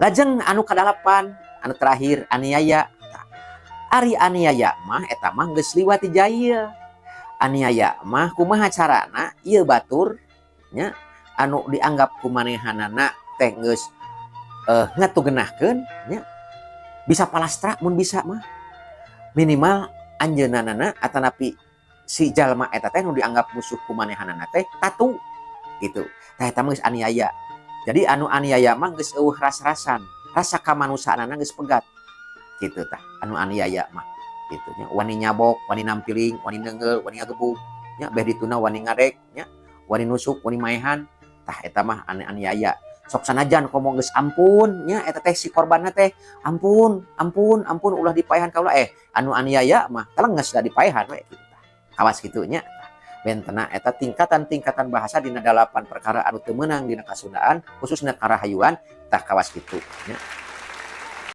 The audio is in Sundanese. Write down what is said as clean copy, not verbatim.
Lajeng anu kadalapan, anu terakhir, aniaya. Tah, ari aniaya mah eta mah geus liwat ti jail. Aniaya mah kumaha carana ieu batur nya anu dianggap ku manehanana teh geus ngatugenahkeun nya, bisa palastra mun bisa mah. Minimal anjeunna atanapi si jalma eta teh nu dianggap musuh ku manehanana teh tatu gitu. Tah, eta mah geus aniaya. Jadi anu aniaya mah geus euweuh ras-rasan, rasa kamanusiaanana geus pegat gitu. Tah, anu aniaya mah gitu nya, wani nyabok, wani nampiling, wani neungeul, wani ngagebug nya, beh dituna wani ngadek nya, wani nusuk, wani maehan. Tah, eta mah anu aniaya. Sok sanajan komo geus ampun nya, eta teh si korbanna teh ampun, ampun, ampun, ulah dipaehan kaula, anu aniaya mah telenges da dipaehan we gitu. Tah, kawas kitu nya. Bentena eta tingkatan-tingkatan bahasa dina dalapan perkara anu teu meunang dina kasundaan, khususna karahayuan. Tah, kawas kitu nya.